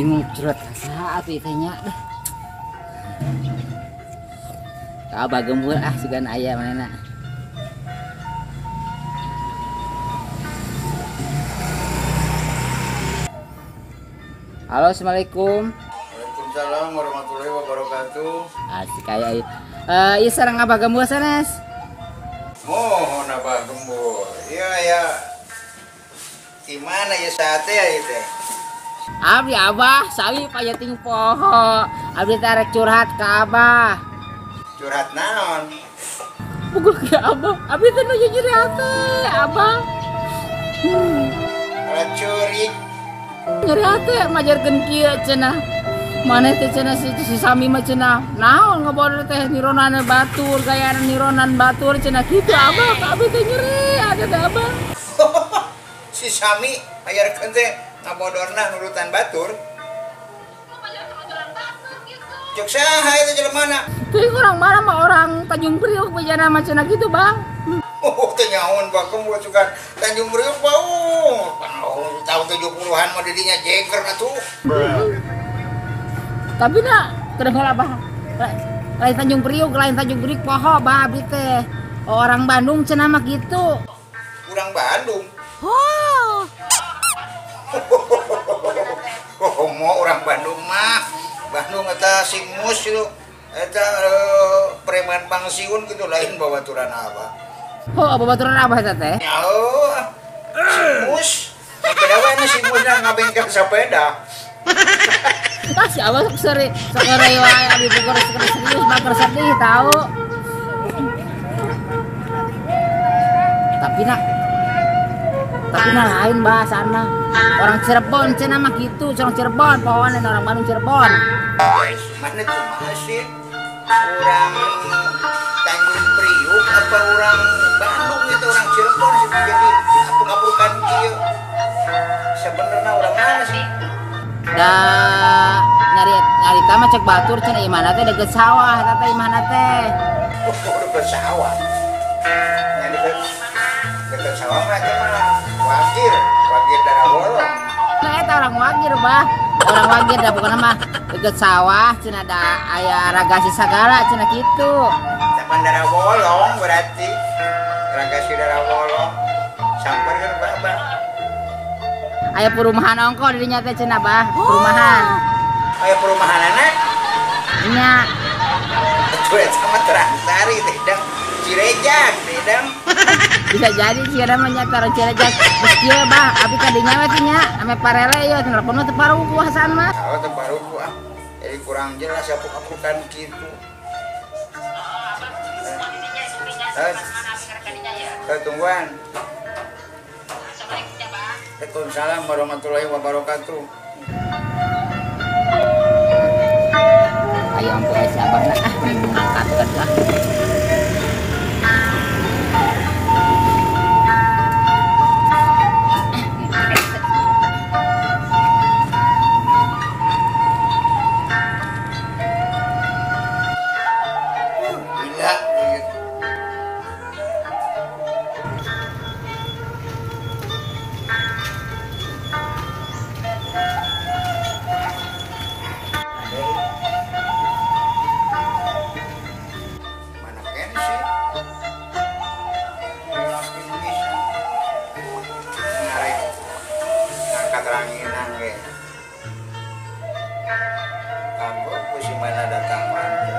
Bingung curhat saha atuh teh nya. Ka Abah Gembul ah sugan aya manehna. Halo, assalamualaikum. Waalaikumsalam warahmatullahi wabarakatuh. Asik aya ieu. Ieu sareng Abah Gembul sanes? Mohon Abah Gembul. Iya ya. Di mana ya sate ya itu? Abdi Abah, sawi payating poho. Abdi tarek curhat ka Abah. Curhat naon? Puguh ke Abah. Abdi teh nu jujur hate, Abah. Curi. Nyeri hate majarkeun kieu cenah. Maneh teh cenah si Sami mah cenah. Naon ngabodor teh nironan batur, gayana nironan batur cenah kitu Abah. Abdi teh nyeri hate teh Abah. Si Sami majarkeun teh ngabodorna nurutan batur. Cek saha itu jelema na? Teuing orang mana mah orang Tanjung Priok bejana mah cenah kitu, Bang. Oh, teu nyaon Bagem gua suka Tanjung Priok bau. Tahun 70-an mah didinya jeger atuh. Tapi na kedengar Abah. Lain Tanjung Priok, lain Tanjung Priok poho bah abdi teh. Orang Bandung cenah mah kitu. Urang Bandung. Oh. Oh, mau orang Bandung mah. Bandung eta simus itu. Eta preman pangsiun gitu lain babaturan Abah. Oh, babaturan Abah eta teh? Ya, oh. Simus. Sepeda we na simusna ngabengkel sepeda. Ah, si Abah sok seri, sok ngeri wae abi pukul serius bakar sedih tahu. Tapi nak lain bahasana. Orang Cirebon cenah mah kitu, orang Cirebon, pohoan orang Bandung Cirebon. Mana tuh masih orang Tanjung Priok apa orang Bandung itu orang Cirebon sih jadi apuk-apukan kieu. Sebenarnya orang mana sih? Da nyari mah cek batur cenah imahna teh deket sawah eta teh imahna teh. Oh, deket sawah. Nya deket sawah mah teh mah Wagir, Wagir darah bolong. Nah, eta orang Wagir, Bah. Orang Wagir da bukan mah deket sawah cenah da aya ragasi sagala cenah kitu. Capan darah bolong berarti. Ragasi darah bolong. Sampeurkeun Bapak. Aya perumahan ongko di dinya teh cenah, Bah. Perumahan. Aya perumahanana? Nya. Atuh eta mah Terangsari teh dang. Cirejak teh dang. Bisa jadi sih ada mah nyata orang Cirejak. Geus kieu, Bah, abi ka dinya we teh nya, ame parele ieu telepon mah teu paruguh kuasaan mah. Oh, teu paruguh ah. Jadi kurang jelas apuk-apukan kitu. Tungguan. Waalaikumsalam warahmatullahi wabarakatuh. Ayo ampun si Abah nah, ah ngangkat kan lah. Gila, gitu. Mana datang mana?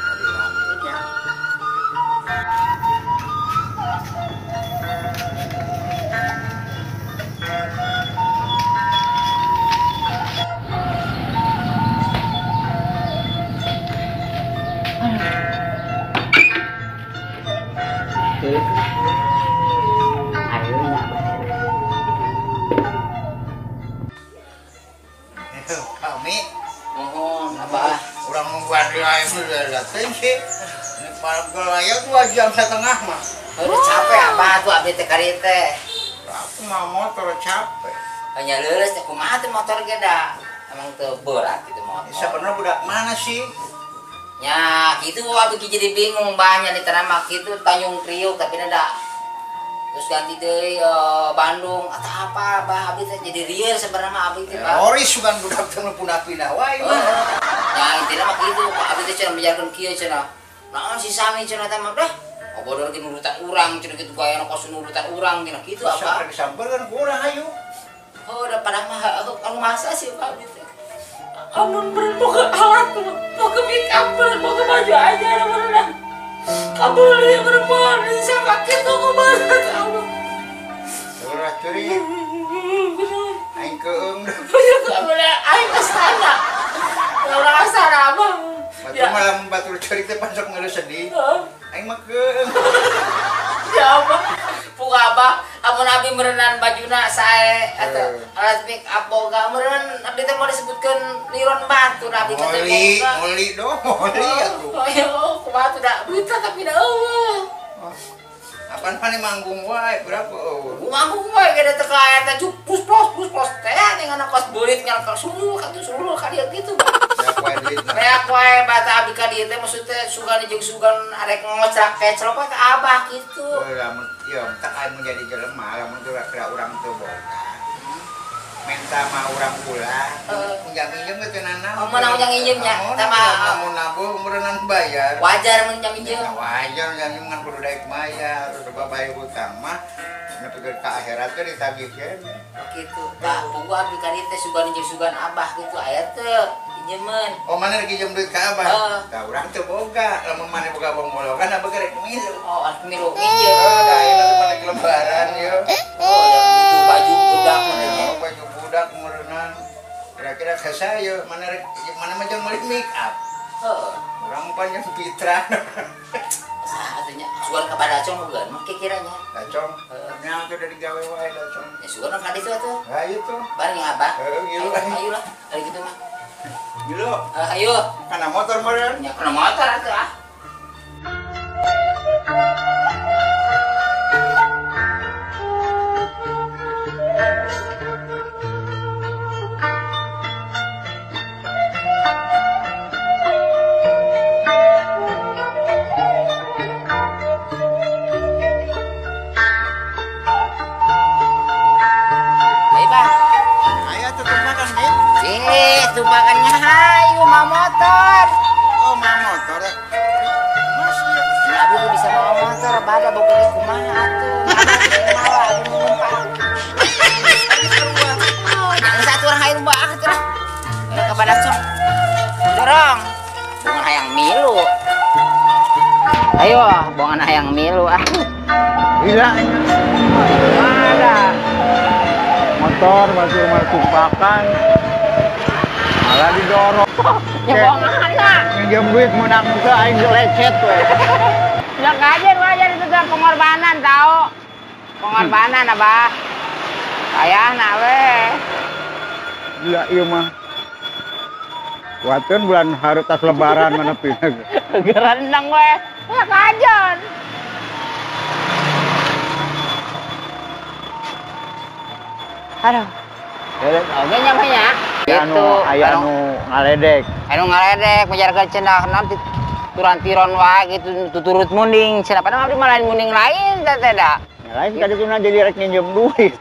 Ada waktunya. Kami mohon Abah kurang nungguan lain udah datang sih. Ini pargelaya 2,5 jam mah. Udah capek Abah tuh abdi teh kari teh. Aku mah motor capek. Hanya leuleus teh kumaha teh motor ge da. Emang teu berat gitu motor. Sebenarnya budak mana sih? Ya gitu abi jadi bingung banyak di tanah mah gitu Tanjung Priok tapi ada terus ganti deui Bandung atau apa bah abi teh jadi rieu sebenarnya mah abi teh bah. Oris sugan budak teh pindah-pindah wae mah. Ya intina mah kitu abi teh cenah biarkeun kieu cenah. Naon si Sami cenah teh mah dah. Obodor ge nurutan urang cenah kitu gayana kos nurutan urang cenah kitu apa. Disampeurkeun ku urang hayu. Oh da pada mah anu masa sih abi teh. Amun beren mau ke alat, mau ke make up, mau ke baju aja, bener. Kabul ya bener, bisa pakai tuh kemana kamu? Surah curi, aing keung. Aing kesana, orang kesana abang. Batu malam batur curi teh pancok ngeuleuh sedih. Aing mah keung. Ya apa? Puga abah, amun abi merenan bajuna sae atau alat make up boga meureun abdi teh mau disebutkeun niron batur abdi teh moli, moli doh, moli atuh. Oh, ya, kumaha tuh da duit tapi da eueuh. Apaan pane manggung wae berapa eueuh. Manggung wae gede teh ka eta cuk pus pos pus pos teh ngan kos beulit ngan ka suluh ka tuh suluh ka dieu kitu. Beak wae bata abdi ka dieu teh maksud teh sugan jeung sugan arek ngocrak kecrok ka abah kitu. Lamun ieu tak aya menjadi jelema lamun kira-kira urang teu boga. Menta mah urang ulah, minjem-minjem ge teu nanaon. Oh, meunang minjem nya, tah mah lamun nabuh meureunnan bayar. Wajar mun minjem. Wajar minjem ngan kudu daek mayar, udah bayar hutang mah nepi ka akhirat ge ditagih keneh. Kitu. Tah puguh abdi ka dieu teh sugan jeung sugan abah kitu aya teu pinjemeun. Oh, mana rek pinjem duit ka abah? Tah urang teu boga, lamun maneh boga bomologan abah ge rek milu. Oh, arek milu minjem. Oh, da ayeuna teh maneh lebaran ieu. Oh, ya butuh baju budak meureun. Oh, baju budak meureunnan. Kira-kira ka saya mana rek mana mah jeung meuli make up. Heeh. Urang panjang fitrah. Saha atuh nya? Sugan ka Badacong bukan mah kiranya. Dacong. Nya atuh dari gawe wae Dacong. Ya sugan ka ditu atuh. Ha ieu. Bareng ya abah. Heeh, ngilu. Ayo lah, ari kitu mah. Ngilu. Ayo. Kana motor meureun? Nya kana motor atuh ah. Tumpangannya hayu ma motor. Oh, ma motor. Masih. Nah, abi bisa bawa motor, bada boga ge kumaha atuh. Malah abi numpang. Oh, jangan satu orang hayu bawa atuh lah. Udah kepada cok. Dorong. Bongan hayang milu. Ayo, bongan hayang milu ah. Gila. Ada. Motor masih rumah tumpakan. Malah didorong. Ya bohongan lah. Minjem duit menang ke aing lecet we. Ya kajian wajar itu tuh pengorbanan tau. Pengorbanan abah. Ayahna we. Gila ieu mah. Wateun bulan hareup tas lebaran mana pindah. Gerendeng we. Ya kajian. Aduh. Oke nyamanya. Gitu, aya anu ngaledek. Anu ngaledek majarkeun cenah nanti turan-tiron wae gitu tuturut munding cenah padahal abdi mah lain munding lain teh teh da. Ya lain ka dituna jadi rek nginjem duit.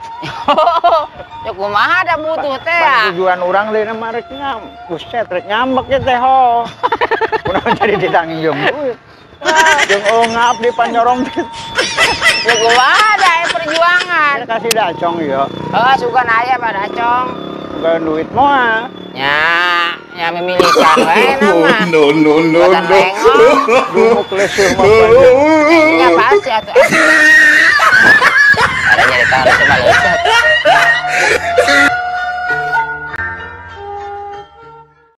Ya kumaha da butuh teh ya. Tujuan urang lain mah rek ngam, buset rek ngambek ye teh ho. Kunaon jadi ditang nginjem duit. Jeung eungap di panyorong. Ya kumaha da perjuangan. Kasih dacong ieu. Heeh, sugan aya mah dacong. Bukan duit mah. Ya, ya memilikan we nama. No no no no. Dumuk lesuh mah. Ya pasti atuh. Ada nyari tangan sama lesuh.